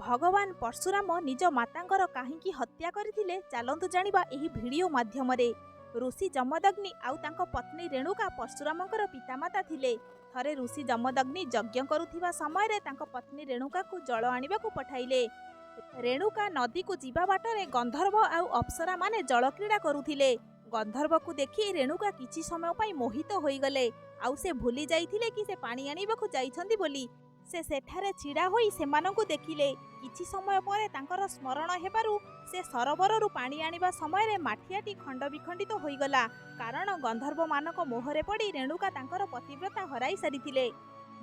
ଭଗବାନ ପରଶୁରାମ ନିଜ ମାତାଙ୍କର କାହିଁକି ହତ୍ୟା କରିଥିଲେ, ଚାଲନ୍ତୁ ଜାଣିବା ଏହି ଭିଡ଼ିଓ ମାଧ୍ୟମରେ। ଋଷି ଯମଦଗ୍ନି ଆଉ ତାଙ୍କ ପତ୍ନୀ ରେଣୁକା ପରଶୁରାମଙ୍କର ପିତାମାତା ଥିଲେ। ଥରେ ଋଷି ଯମଦଗ୍ନି ଯଜ୍ଞ କରୁଥିବା ସମୟରେ ତାଙ୍କ ପତ୍ନୀ ରେଣୁକାକୁ ଜଳ ଆଣିବାକୁ ପଠାଇଲେ। ରେଣୁକା ନଦୀକୁ ଯିବା ବାଟରେ ଗନ୍ଧର୍ବ ଆଉ ଅପ୍ସରାମାନେ ଜଳକ୍ରୀଡ଼ା କରୁଥିଲେ। ଗନ୍ଧର୍ବକୁ ଦେଖି ରେଣୁକା କିଛି ସମୟ ପାଇଁ ମୋହିତ ହୋଇଗଲେ, ଆଉ ସେ ଭୁଲି ଯାଇଥିଲେ କି ସେ ପାଣି ଆଣିବାକୁ ଯାଇଛନ୍ତି ବୋଲି। ସେ ସେଠାରେ ଛିଡ଼ା ହୋଇ ସେମାନଙ୍କୁ ଦେଖିଲେ। କିଛି ସମୟ ପରେ ତାଙ୍କର ସ୍ମରଣ ହେବାରୁ ସେ ସରୋବରରୁ ପାଣି ଆଣିବା ସମୟରେ ମାଠିଆଟି ଖଣ୍ଡ ବିଖଣ୍ଡିତ ହୋଇଗଲା, କାରଣ ଗନ୍ଧର୍ବମାନଙ୍କ ମୋହରେ ପଡ଼ି ରେଣୁକା ତାଙ୍କର ପତିବ୍ରତା ହରାଇ ସାରିଥିଲେ।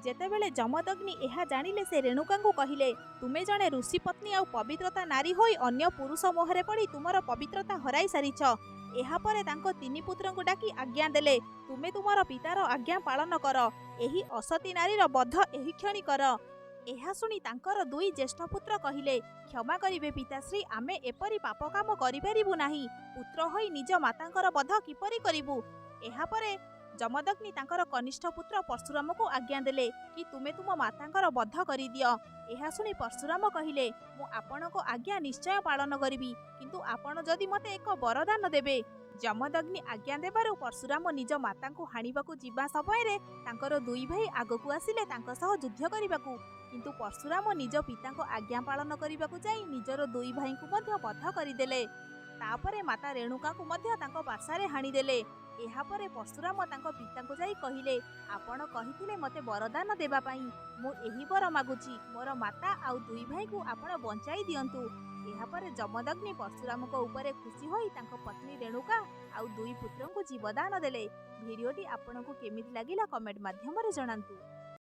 ଯେତେବେଳେ ଯମଦଗ୍ନି ଏହା ଜାଣିଲେ, ସେ ରେଣୁକାଙ୍କୁ କହିଲେ, ତୁମେ ଜଣେ ଋଷି ପତ୍ନୀ ଆଉ ପବିତ୍ରତା ନାରୀ ହୋଇ ଅନ୍ୟ ପୁରୁଷ ମୋହରେ ପଡ଼ି ତୁମର ପବିତ୍ରତା ହରାଇ ସାରିଛ। ଏହାପରେ ତାଙ୍କ ତିନି ପୁତ୍ରଙ୍କୁ ଡାକି ଆଜ୍ଞା ଦେଲେ, ତୁମେ ତୁମର ପିତାର ଆଜ୍ଞା ପାଳନ କର, ଏହି ଅସତୀ ନାରୀର ବଧ ଏହି କ୍ଷଣି କର। ଏହା ଶୁଣି ତାଙ୍କର ଦୁଇ ଜ୍ୟେଷ୍ଠ ପୁତ୍ର କହିଲେ, କ୍ଷମା କରିବେ ପିତାଶ୍ରୀ, ଆମେ ଏପରି ପାପ କାମ କରିପାରିବୁ ନାହିଁ। ପୁତ୍ର ହୋଇ ନିଜ ମାତାଙ୍କର ବଧ କିପରି କରିବୁ? ଏହାପରେ ଯମଦଗ୍ନି ତାଙ୍କର କନିଷ୍ଠ ପୁତ୍ର ପରଶୁରାମକୁ ଆଜ୍ଞା ଦେଲେ କି ତୁମେ ତୁମ ମାତାଙ୍କର ବଧ କରିଦିଅ। ଏହା ଶୁଣି ପରଶୁରାମ କହିଲେ, ମୁଁ ଆପଣଙ୍କ ଆଜ୍ଞା ନିଶ୍ଚୟ ପାଳନ କରିବି, କିନ୍ତୁ ଆପଣ ଯଦି ମୋତେ ଏକ ବରଦାନ ଦେବେ। ଯମଦଗ୍ନି ଆଜ୍ଞା ଦେବାରୁ ପରଶୁରାମ ନିଜ ମାତାଙ୍କୁ ହାଣିବାକୁ ଯିବା ସମୟରେ ତାଙ୍କର ଦୁଇ ଭାଇ ଆଗକୁ ଆସିଲେ ତାଙ୍କ ସହ ଯୁଦ୍ଧ କରିବାକୁ। କିନ୍ତୁ ପରଶୁରାମ ନିଜ ପିତାଙ୍କ ଆଜ୍ଞା ପାଳନ କରିବାକୁ ଯାଇ ନିଜର ଦୁଇ ଭାଇଙ୍କୁ ମଧ୍ୟ ବଧ କରିଦେଲେ। ତାପରେ ମାତା ରେଣୁକାଙ୍କୁ ମଧ୍ୟ ତାଙ୍କ ପାଶାରେ ହାଣିଦେଲେ। ଏହାପରେ ପରଶୁରାମ ତାଙ୍କ ପିତାଙ୍କୁ ଯାଇ କହିଲେ, ଆପଣ କହିଥିଲେ ମୋତେ ବରଦାନ ଦେବା ପାଇଁ, ମୁଁ ଏହି ବର ମାଗୁଛି, ମୋର ମାତା ଆଉ ଦୁଇ ଭାଇଙ୍କୁ ଆପଣ ବଞ୍ଚାଇ ଦିଅନ୍ତୁ। ଏହାପରେ ଯମଦଗ୍ନି ପରଶୁରାମଙ୍କ ଉପରେ ଖୁସି ହୋଇ ତାଙ୍କ ପତ୍ନୀ ରେଣୁକା ଆଉ ଦୁଇ ପୁତ୍ରଙ୍କୁ ଜୀବଦାନ ଦେଲେ। ଭିଡ଼ିଓଟି ଆପଣଙ୍କୁ କେମିତି ଲାଗିଲା, କମେଣ୍ଟ ମାଧ୍ୟମରେ ଜଣାନ୍ତୁ।